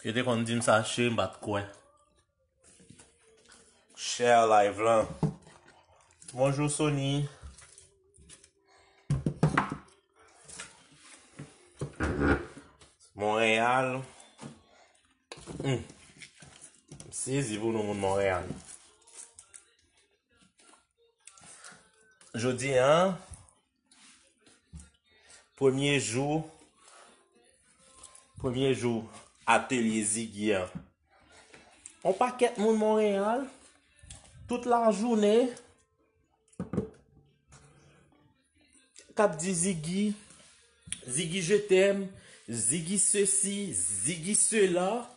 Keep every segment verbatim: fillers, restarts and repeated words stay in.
Yo te konn di m sa, cheri, m pa t kwè. Share live lan. Bonjou, Sony. Monreyal. Hmm. M sezi pou nou, moun Monreyal. Jodi a, premye jou, premye jou atelye Ziggy an. On pakèt moun Monreyal, tout lajounen, k ap di Ziggy, Ziggy je t'aime, Ziggy ceci, Ziggy cela.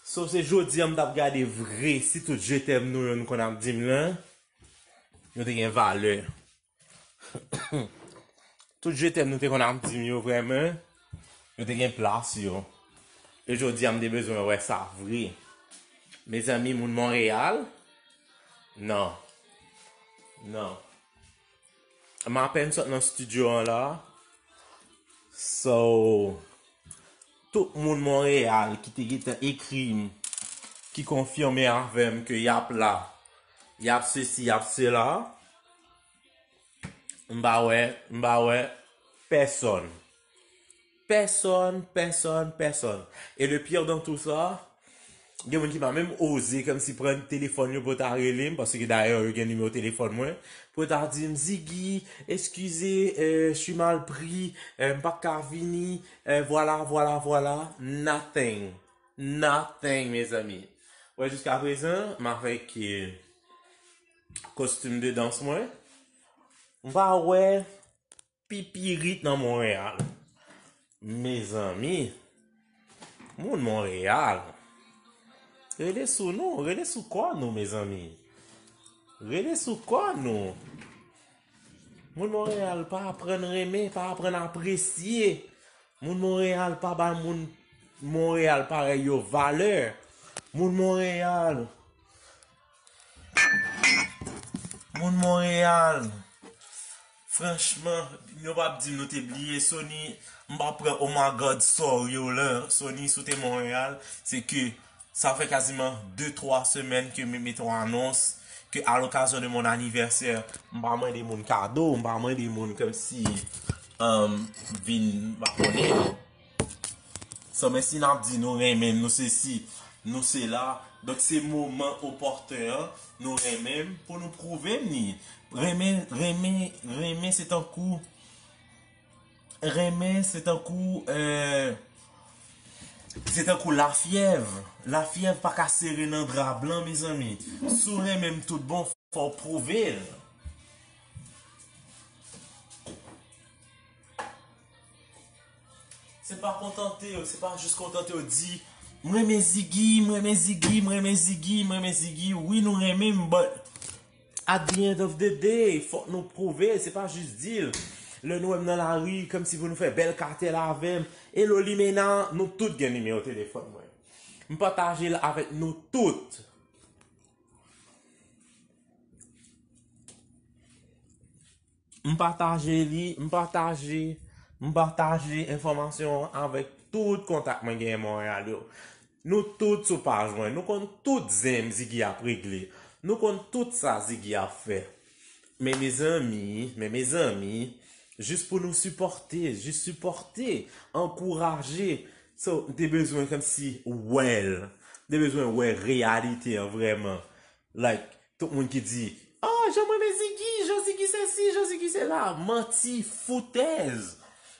So, se jodi a m t ap gade vre si tout je t'aime nou yo nou konn ap di m lan, yo te gen valè. Tout je t'aime nou te konn ap di m yo vrèman, yo te gen plas yo. E jodi a m te bezwen wè sa vre. Mezanmi, moun Monreyal, non. Non. M apèn sot nan estidyo an la. So, tout moun Monreyal ki te gentan ekri m, ki konfime avè m ke y ap la, y ap sesi, y ap sela, m pa wè, m pa wè pèsonn. Pèsonn, pèsonn, pèsonn. E le pire dans tout sa, gen moun ki pa menm oze kòmsi pran telefòn yo pou ta rele m, paske dayè yo gen nimewo telefòn mwen, pou ta di m, Ziggy, eskize, euh, je suis mal pris, euh, m pa ka vini, euh, voilà, voilà, voilà. Nothing. Nothing, mezanmi. Wè, jiska prezan, m avèk, euh, kostim de dans mwen. M pa wè pipirit nan Monreyal. Mezanmi, moun Monreyal, rele sou nou, rele sou kò nou, mezanmi. Rele sou kò nou. Moun Monreyal pa aprann renmen, pa aprann apresye. Moun Monreyal pa bay moun Monreyal parèy yo valè. Moun Monreyal, moun Monreyal, franchman, nou p ap di m nou te bliye Sony. M p ap pran oh my God, sorry yo la. Sony, si w te Monreyal, se ke sa fè kaziman de twa semèn ke m mete yon anons ke à l'occasion de mon anniversaire, m pa mande moun kado, m pa mande moun kòmsi, um, vin, m pa konnen. Sa, men si n ap di nou renmen m, nou sesi, nou sela. Donk, se moman opòten an, nou renmen m, pou nou pwouve m li. Renmen, renmen, renmen, se tankou, renmen, se tankou, euh, se tankou lafyèv. Lafyèv pa ka sere nan dra blan, mezanmi. Si w renmen m tout bon, fò w pwouve l. Se pa kontante w, se pa jis kontante w di, "M renmen Ziggy, m renmen Ziggy, m renmen Ziggy, m renmen Ziggy." Wi, nou renmen m, but at the end of the day, fòk nou pwouve, se pa jis di l. Lè nou wè m nan lari, kòmsi pou nou fè bèl katèl avè m. Hello, Limena, nou tout gen nimewo telefòn mwen. M pataje l avèk nou tout. M pataje li, m pataje, m pataje enfòmasyon an avèk tout kontak mwen genyen Monreyal yo. Nou tout sou paj mwen, nou konn tout zen Ziggy ap regle. Nou konn tout sa Ziggy ap fè. Men mezanmi, men mezanmi, jis pou nou sipòte, jis sipòte, ankouraje. So, m te bezwen kòmsi wè l. M te bezwen wè reyalite an vrèman. Like, tout moun ki di, "Ah, jan mwen renmen Ziggy, jan Ziggy sesi, jan Ziggy sela." Manti, foutèz.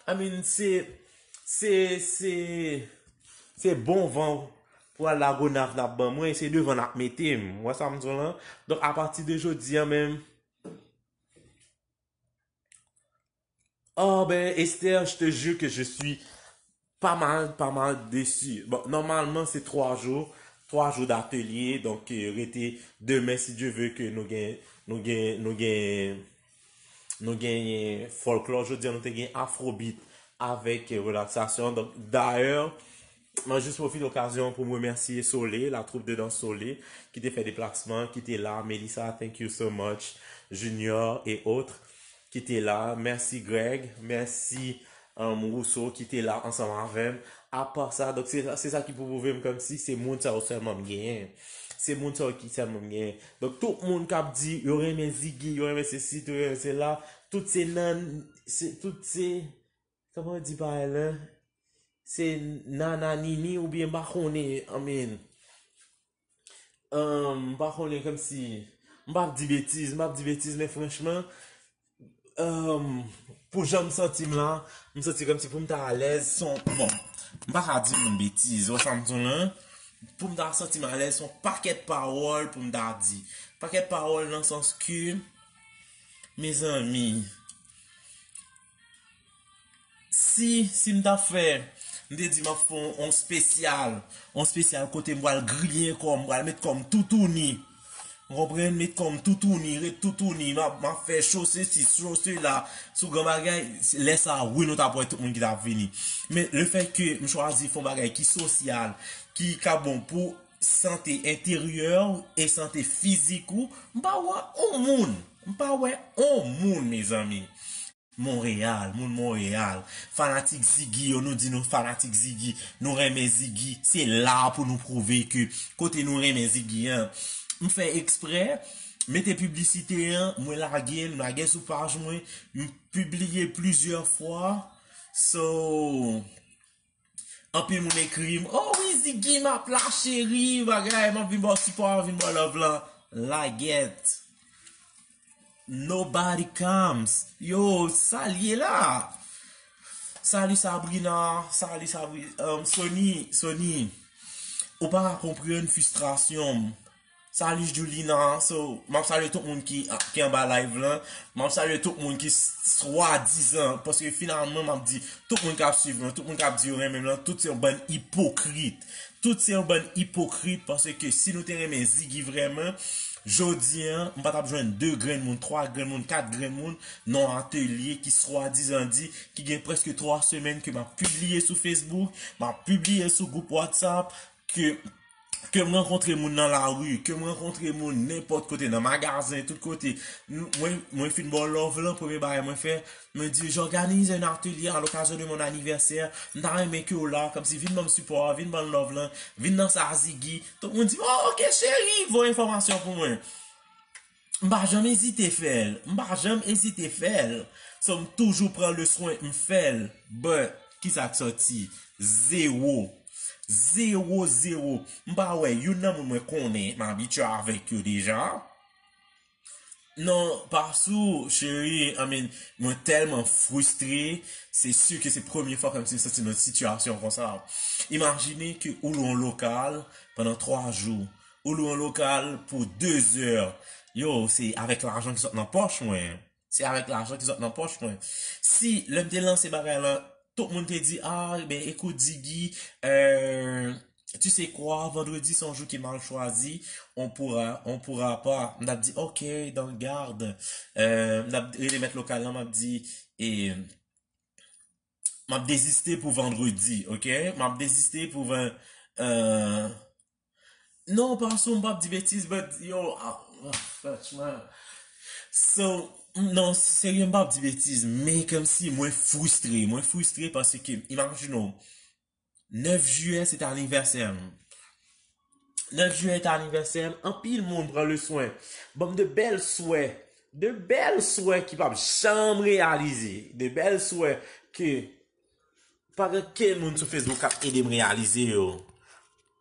I mean, se, se, se, se bon van pou al Lagonav n ap ban mwen, se devan n ap mete m. Ou wè sa m di w lan? Donk, apati de jodi a menm, Oh, ben, Esther, je te jure que je suis pas mal, pas mal déçu. Bon, nòmalman, se twa jou, twa jou d'atelier. Donk, euh, rete demen, si Dieu veut, ke nou gen, nou gen, nou gen, nou genyen fòlklò. Jodi a, nou te gen afrobeat avèk, euh, relaksasyon. Donk, dayè, mwen jis pwofite okazyon pou m remèsye Sole, la troupe de danse Sole, ki te fè deplasman, ki te la. Melissa, thank you so much. Junior et autres, ki te la. Mèsi, Greg. Mèsi, um, Rousseau ki te la ansanm avè m. Apa sa, donk se, se sa ki pou pwouve m kòmsi se moun sa yo sèlman m genyen. Se moun sa yo ki sèlman m genyen. Donk tout moun k ap di yo renmen Ziggy, yo renmen sesi, yo renmen sela, tout se nan, se, tout se, kòman yo di bagay la? Se nananini oubyen m pa konnen, I mean, um, m pa konnen kòmsi, m p ap di betiz, m p ap di betiz, men franchman, um, pou jan m santi m la, m santi kòmsi pou m ta alèz, se yon, bon, m pa ka di moun betiz, wè sa m di w lan, pou m ta santi m alèz, se yon pakèt pawòl pou m ta di. Pakèt pawòl nan sans ke, mezanmi, si, si m ta fè, m te di m ap fè yon, yon spesyal, yon spesyal kote m pral griyen kò m, m pral met kò m toutouni. Ou konprann? Met kò m toutouni, ret toutouni, m ap, m ap fè cho sesi, cho sela, sou gran bagay, lè sa a, wi, nou t ap wè tout moun ki t ap vini. Men le fè ke m chwazi fè yon bagay ki sosyal, ki ka bon pou sante enteryè w e sante fizik ou, m pa wè on moun. M pa wè on moun, mezanmi. Monreyal, moun Monreyal, fanatik Ziggy yo, nou di nou fanatik Ziggy, nou renmen Ziggy, se la pou nou pwouve ke kote nou renmen Ziggy an. M fè eksprè, mete piblisite an, mwen lage l, m lage l sou paj mwen, m pibliye plizyè fwa. So, anpil moun ekri m, "Oh wi, Ziggy, m ap la, cheri, bagay, m ap vin ba w sipò, vin ba w love lan." Lagèt. Nobody comes. Yo, sa l ye la? Salut Sabrina, salut Sabri-, um, Sony, Sony. Ou pa ka konprann fristrasyon m. Salut Julina, so, m ap salye tout moun ki, ki anba live lan. M ap salye tout moun ki s-, swadizan, paske finalman, m ap di, tout moun k ap swiv mwen, tout moun k ap di yo renmen m lan, tout se yon bann ipokrit. Tout se yon bann ipokrit, paske si nou te renmen Ziggy vrèman, jodi an, m pa t ap jwenn de grenn moun, twa grenn moun, kat grenn moun nan yon atelye ki swadizan di, ki gen prèske twa semèn ke m ap pibliye sou Facebook, m ap pibliye sou gwoup WhatsApp, ke, ke m rankontre moun nan lari, ke m rankontre moun nenpòt kote, nan magazen, tout kote. M-, mwen, mwen fin ba w love lan, premye bagay mwen fè, mwen di, j'organise un atelier à l'occasion de mon anniversaire. M ta renmen ke w la, kòmsi vin ban m sipò a, vin ban m love lan, vin nan sa Ziggy. Tout moun di, "Oh, ok, cheri, voye enfòmasyon pou mwen." M pa janm ezite fè l. M pa janm ezite fè l. So, m toujou pran le swen, m fè l. But, kisa k sòti? Zewo. Zewo, zewo. M pa wè youn nan moun mwen konnen, m abitye avèk yo deja. Non, pa sou, cheri, I mean, mwen tèlman fristre, se si ke se premye fwa kòmsi m santi m nan sitiyasyon konsa. Imajine ke ou lwe yon lokal pandan twa jou, ou lwe yon lokal pou de zè. Yo, se avèk lajan ki sot nan pòch mwen. Se avèk lajan ki sot nan pòch mwen. Si, lè m te lanse bagay lan, tout moun te di, "Ah, ben, écoute, Ziggy, euh, tu sais quoi, vendredi, c'est un jour qui est mal choisi, on pourra, on pourra pas." M t ap di, "Ok, dans le garde." Euh, m t ap rele mèt lokal lan, m ap di, e, m ap deziste pou vandredi, ok? M ap deziste pou ven-, euh, non, pa sou m p ap di betiz, but, yo, ah, ah, franchman. So, non, serye, m p ap di betiz, men kòmsi mwen fristre, mwen fristre paske, imajine w, nèf jiyè, se te anivèsè m. Nèf jiyè te anivèsè m, anpil moun pran le swen. Ban m de bèl swè. De bèl swè ki p ap janm reyalize. De bèl swè ke pa gen kenn moun sou Facebook k ap ede m reyalize yo.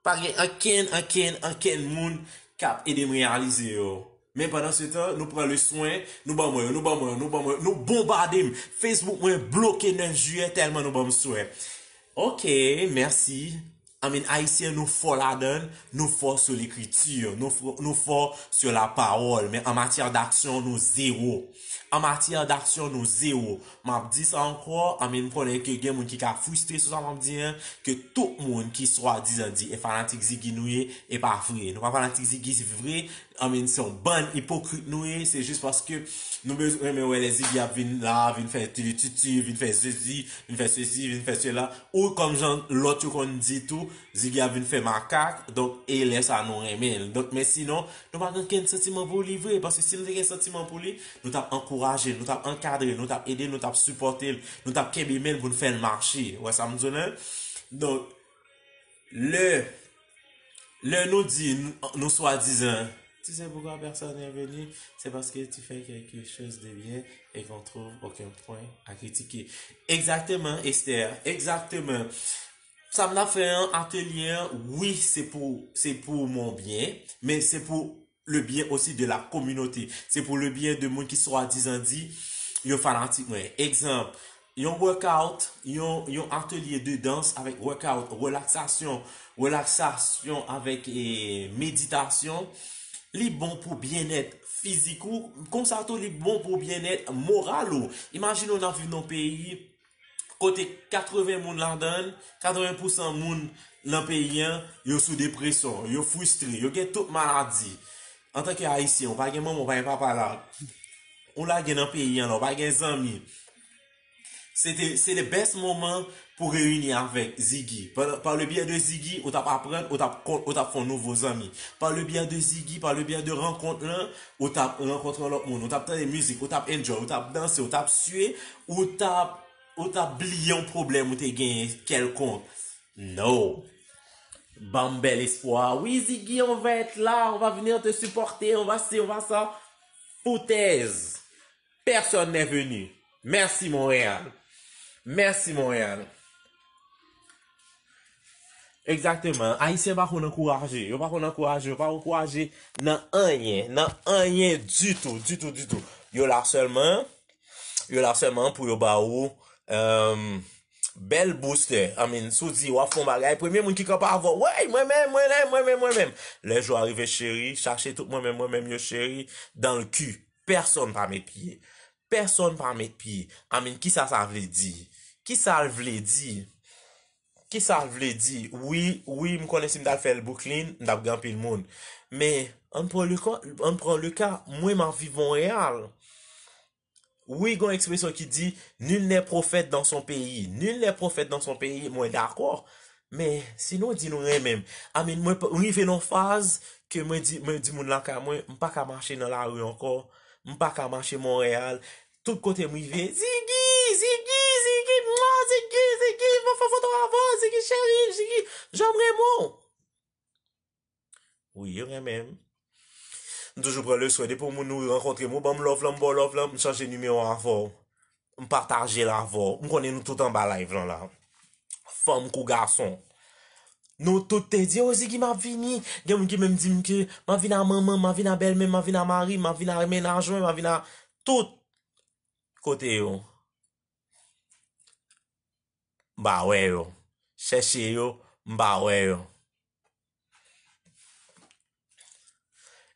Pa gen ankenn, ankenn, ankenn moun k ap ede m reyalize yo. Men pandan se tan, nou pran le swen, nou ban mwen yo, nou ban mwen yo, nou ban mwen yo, nou bonbade m. Facebook mwen bloke nèf jiyè tèlman nou ban m swè. Ok, mèsi. I mean, Ayisyen, nou fò ladan l, nou fò sou lekriti, nou fò, nou fò sur la parole, men an matyè d'aksyon, nou zewo. An matyè d'aksyon, nou zewo. M ap di sa ankò, I mean, m konnen ke gen moun ki ka fristre sou sa m ap di an, ke tout moun ki swadizan di e fanatik Ziggy nou ye, e pa vre. Nou pa fanatik Ziggy, se vre, I mean, se yon bann ipokrit nou ye, se jis paske nou bezwen renmen wè lè Ziggy ap vin la, vin fè tilititi, vin fè sesi, vin fè sesi, vin fè sela. Ou kòm jan lòt yo konn di tou, Ziggy ap vin fè makak, donk, e lè sa nou renmen l. Donk, men sinon, nou pa gen okenn santiman pou li vre, paske si nou te gen santiman pou li, nou t ap ankouraje l, nou t ap ankadre l, nou t ap ede l, nou t ap sipòte l, nou t ap kenbe men l pou n fè l mache. Ou wè sa m di w la? Donk, lè, lè nou di, nou, nou swadizan, tu sais pourquoi personne n'est venu? C'est parce que tu fais quelque chose de bien et qu'on trouve aucun point à critiquer. Exactement, Esther, exactement. Sa m ap fè an, atelye an, wi, se pou, se pou mon byen, men se pou le byen osi de la kominote. Se pou le byen de moun ki swadizan di yo fanatik mwen. Egzanp, yon workout, yon, yon atelye de dans avèk workout, relaksasyon, relaksasyon avèk, eh, meditasyon, li bon pou byennèt fizik ou, konsa tou li bon pou byennèt moral ou. Imajine w nan viv nan yon peyi kote katreven moun ladan l, katreven pousan moun nan peyi an, yo sou depresyon, yo fristre, yo gen tout maladi. Antanke Ayisyen, ou pa gen manman, ou pa gen papa la, ou lage nan peyi an la, ou pa gen zanmi. Se te, se le best moman pou reyini avèk Ziggy. Par, par le biais de Ziggy, ou t ap aprann, ou t ap kon-, ou t ap fè yon nouvo zanmi. Par le biais de Ziggy, par le biais de rankont lan, ou t ap rankontre yon lòt moun, ou t ap tande mizik, ou t ap enjoy, ou t ap danse, ou t ap swiye, ou t ap, ou t ap bliye yon pwoblèm ou te genyen kèlkonk. No. Ban m bèl espwa. Wi, Ziggy, on va être là, on va venir te supporter, on va ci, on va ça. Foutèz. Personne n'est venu. Merci, Montréal. Merci, Montréal. Egzakteman. Ayisyen pa konn ankouraje. Yo pa konn ankouraje. Yo pa ankouraje nan anyen. Nan anyen ditou. Ditou, ditou. Yo la sèlman. Yo la sèlman pou yo ba ou, euh, bèl booster. I mean, si w di w ap fè yon bagay, premye moun ki kanpe avè w, wey, mwen menm, mwen menm, mwen menm, mwen menm. Lè jou a rive, cheri, chache tout mwen menm, mwen menm yo, cheri, dans le cul. Pèsonn pa met pye. Pèsonn pa met pye. I mean, kisa sa vle di? Kisa l vle di? Kisa l vle di? Wi, wi, m konnen si m t al fè l Brooklyn, m t ap gen anpil moun. Men, ann pran le ka, ann pran le ka, mwen m ap viv Monreyal. Wi, gen yon ekspresyon ki di, nul n'est prophète dans son pays. Nul n'est prophète dans son pays, mwen dakò. Men, si nou di nou renmen m, I mean, mwen p-, m rive nan faz ke mwen di, mwen di moun lakay mwen, m pa ka mache nan lari ankò, m pa ka mache Monreyal. Tout kote m rive, Ziggy, Ziggy, Ziggy, mwa, Ziggy, Ziggy, mwen fè foto avè w, Ziggy cheri, Ziggy, jan m renmen w. Wi, yo renmen m. M toujou pran le swen. Depi yon moun nou rankontre m, ou ban m love lan, m ba w love lan, m chanje nimewo avè w. M pataje l avè w. M konnen nou tout anba live lan la. Fanm kou gason. Nou tout te di, "O, Ziggy, m ap vini." Gen moun ki menm di m ke m ap vin a manman m, m ap vin a bèlmè m, m ap vin a mari m, m ap vin a mennaj mwen, m ap vin a tout. Kote yo? M pa wè yo. Chèche yo, m pa wè yo.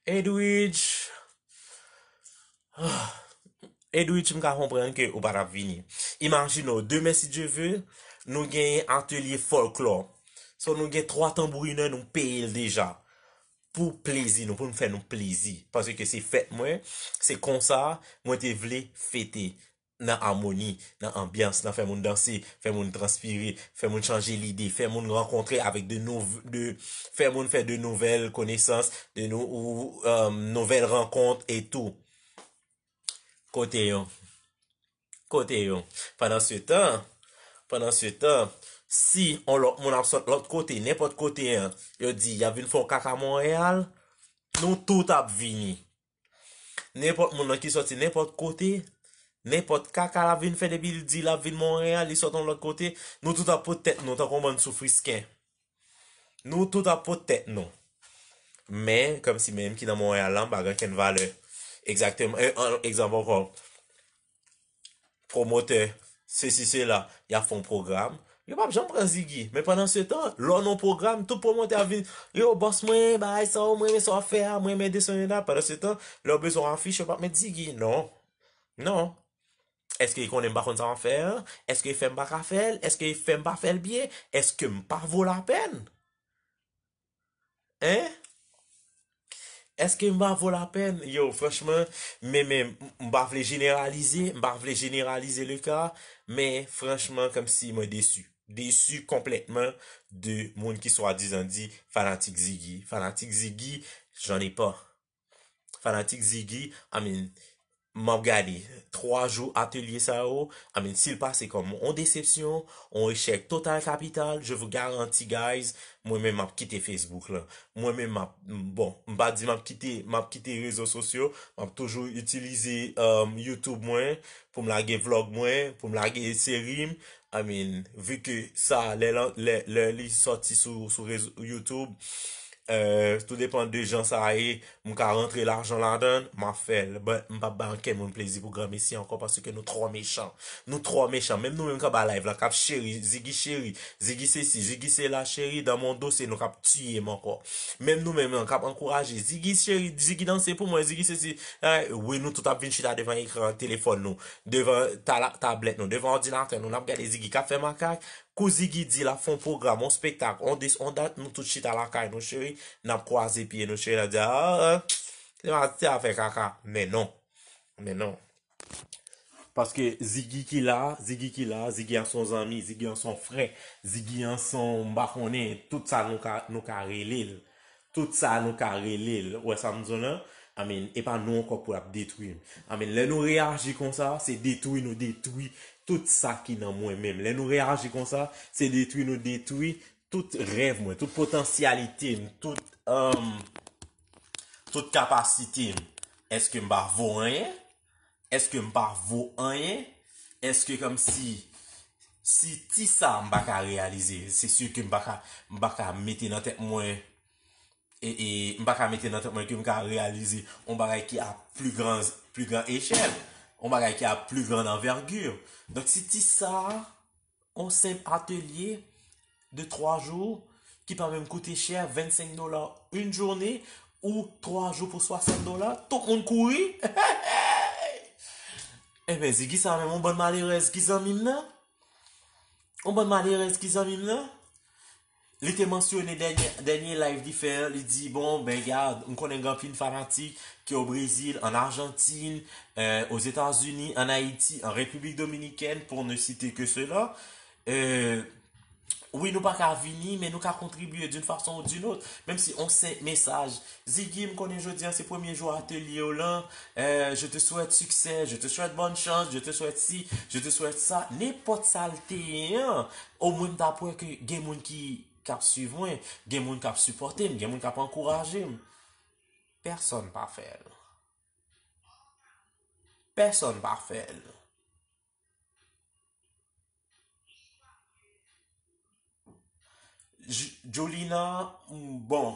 Edwidge. Edwidge, m ka konprann ke ou pa t ap vini. Imajine w, demen, si Dye ve, nou genyen atelye fòlklò. So, nou gen twa tanbourinè, nou peye l deja. Pou plezi nou, pou n fè nou plezi. Paske se fèt mwen, se konsa mwen te vle fete. Nan amoni, nan anbyans, nan fè moun danse, fè moun transpire, fè moun chanje lide, fè moun rankontre avèk de nouv-, de, fè moun fè de nouvèl konesans, de nou, ou, euh, nouvèl rankont e tou. Kote yo? Kote yo? Pandan se tan, pandan se tan, si on lòt moun ap sot lòt kote, nenpòt kote an, yo di y ap vin fè on kaka Monreyal, nou tout ap vini. Nenpòt moun nan ki sòti nenpòt kote, nenpòt kaka l ap vin fè depi l di l ap vin Monreyal, li sòti yon lòt kote, nou tout ap pot tèt nou tankou yon bann soufrisken. Nou tout ap pot tèt nou. Men, kòmsi menm ki nan Monreyal la, m pa gen okenn valè. Egzakteman. E, an, egzanp ankò. Pwomotè, sesi, sela, y ap fè yon pwogram. Yo p ap janm pran Ziggy. Men pandan se tan, lè w nan yon pwogram, tout pwomotè ap vin, "Yo, bòs mwen, bagay sa yo, mwen renmen sa w ap fè a, mwen renmen desann la." Pandan se tan, lè w bezwen yon afich, yo p ap met Ziggy. Non. Non. Èske yo konnen m pa konn sa m ap fè a? Èske yo fè m pa ka fè l? Èske yo fè m pa fè l byen? Èske m pa vo lapèn? Hein? Èske m pa vo lapèn? Yo, franchman, men, men, m pa vle jeneralize, m pa vle jeneralize le ka, men franchman, kòmsi mwen desi. Desi konplètman de moun ki swadizan di fanatik Ziggy. Fanatik Ziggy, j'en ai pas. Fanatik Ziggy, I mean, m ap gade twa jou atelye sa yo, I mean, si l pase kòm on desepsyon, on echèk total kapital, je vous garantis, guys, mwen menm m ap kite Facebook la. Mwen menm m ap, bon, m pa di m ap kite, m ap kite rezo sosyo, m ap toujou itilize, um, YouTube mwen pou m lage vlog mwen, pou m lage seri m. I mean, vi ke sa, lè, lè, lè li sòti sou, sou rezo YouTube, euh, tou depan de jan sa ye, m ka rantre lajan ladan l, m ap fè l. But m p ap bay ankenn moun plezi pou granmesi ankò, paske nou twò mechan. Nou twò mechan. Menm nou menm k ap ba live la, k ap cheri, Ziggy cheri, Ziggy sesi, Ziggy sela cheri, dans mon dos, se nou k ap tiye m ankò. Menm nou menm lan k ap ankouraje, Ziggy cheri, Ziggy danse pou mwen, Ziggy sesi. Eh, wi, nou tout ap vin chita devan ekran telefòn nou, devan tala-, tablèt nou, devan òdinatè nou, n ap gade Ziggy k ap fè makak. Kou Ziggy di l ap fè on pwogram, on spektak, on dis, on dat, nou tout chita lakay nou, cheri, n ap kwaze pye nou, cheri, n ap di, ah, ah, se pa ti afè kaka. Men non. Men non. Paske Ziggy ki la, Ziggy ki la, Ziggy an se on zanmi, Ziggy an se on frè, Ziggy an se on, m pa konnen, tout sa nou ka, nou ka rele l. Tout sa nou ka rele l. Ou wè sa m di w lan? I mean, e pa nou ankò pou l ap detwi m. I mean, lè nou reyaji konsa, se detwi nou detwi tout sa ki nan mwen menm. Lè nou reyaji konsa, se detwi nou detwi tout rèv mwen, tout potansyalite m, tout, um, tout kapasite m. Èske m pa vo anyen? Èske m pa vo anyen? Èske kòmsi, si ti sa m pa ka reyalize, se si ke m pa ka, m pa ka mete nan tèt mwen, e, e, m pa ka mete nan tèt mwen ke m ka reyalize on bagay ki a pli gran, pli gran echèl, on bagay ki a pli gran anvègi. Donk, si ti sa, on senp atelye de twa jou ki pa menm koute chè, vennsenk dola yon jounen, ou twa jou pou swasant dola, tout moun kouri. Enben, Ziggy sa menm, on bann malerèz ki zanmi m nan. On bann malerèz ki zanmi m nan. Li te mansyone dènye, dènye live li fè, li di, bon, ben, gad, m konnen gen anpil fanatik ki o Brezil, an Ajantin, euh, Ozetazini, an Ayiti, an Repiblik Dominikèn, pour ne citer que cela. Euh, wi, nou pa ka vini, men nou ka kontribye d'une façon ou d'une autre. Menm si on senp mesaj. Ziggy, m konnen jodi a se premye jou atelye w lan. Euh, je te souhaite succès, je te souhaite bonne chance, je te souhaite ci, je te souhaite ça. Nenpòt sa l te ye an, omwen m t ap wè ke gen moun ki, k ap swiv mwen, gen moun k ap sipòte m, gen moun k ap ankouraje m. Pèsonn pa fè l. Pèsonn pa fè l. J-, Jolina, bon,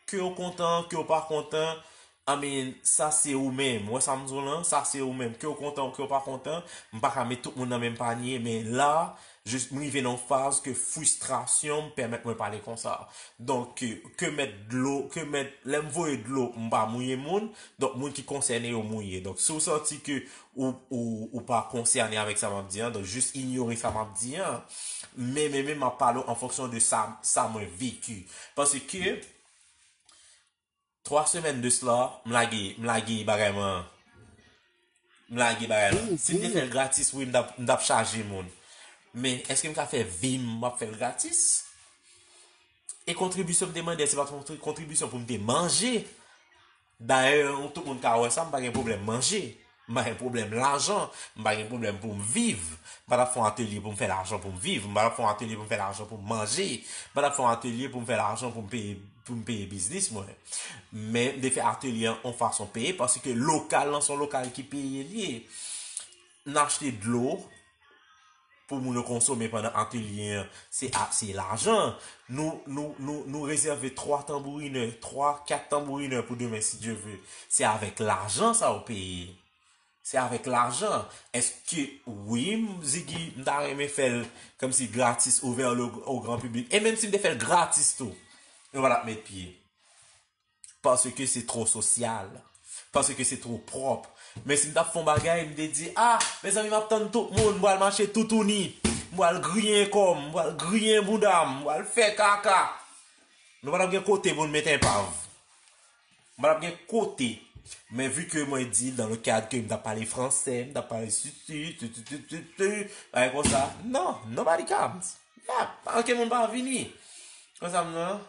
ke w kontan, ke w pa kontan, I mean, sa se ou menm. Wè sa m di w lan, sa se ou menm. Ke w kontan, ke w pa kontan, m pa ka met tout moun nan menm panye, men la, jis m rive nan yon faz ke fristrasyon m pèmèt mwen pale konsa. Donk, ke, ke mèt dlo, ke mèt, lè m voye dlo, m pa mouye moun, donk moun ki konsène yo mouye. Donk, si w santi ke ou, ou, ou pa konsène avèk sa m ap di an, donk jis inyore sa m ap di an. Men, men, men, m ap pale w an fonksyon de sa, sa mwen veki. Paske, twa semèn de sla, m lage, m lage bagay mwen an. M lage bagay la. Si m te fè l gratis, wi, m t ap, m t ap chaje moun. Men, èske m ka fè vi m, m ap fè l gratis? E kontribisyon m te mande, se pa t yon tri-, kontribisyon pou m te manje. Dayè, tout moun ka wè sa, m pa gen pwoblèm manje. M pa gen pwoblèm lajan. M pa gen pwoblèm pou m viv. M pa t ap fè yon atelye pou m fè lajan pou m viv. M pa t ap fè yon atelye pou m fè lajan pou m manje. M pa t ap fè yon atelye pou m fè lajan pou m peye, pou m peye biznis mwen. Men, m te fè atelye an yon fason peye, paske lokal lan se yon lokal ki peye li ye. N achte dlo, pou moun yo konsome pandan atelye an, se a, se lajan. Nou, nou, nou, nou rezève twa tanbourinè, twa, kat tanbourinè pou demen, si Dye ve. Se avèk lajan sa yo peye. Se avèk lajan. Èske, wi, m, Ziggy, m ta renmen fè l kòmsi gratis, ouvè le, au grand public. E menm si m te fè l gratis tou, yo pa t ap met pye. Paske se twò sosyal. Paske se twò pwòp. Men si m t ap fè yon bagay, m te di, ah, mezanmi, m ap tann tout moun, m pral mache toutouni, m pral griyen kò m, m pral griyen bouda m, m pral fè kaka. Nou pa t ap gen kote pou n met enpav. M pa t ap gen kote. Men vi ke mwen di, dans le cadre ke m t ap pale fransè, m t ap pale sisi, tu, tu, tu, tu, tu, bagay konsa. Non, nobody comes. Yeah, pa anken moun pa vini. Konsa m nan.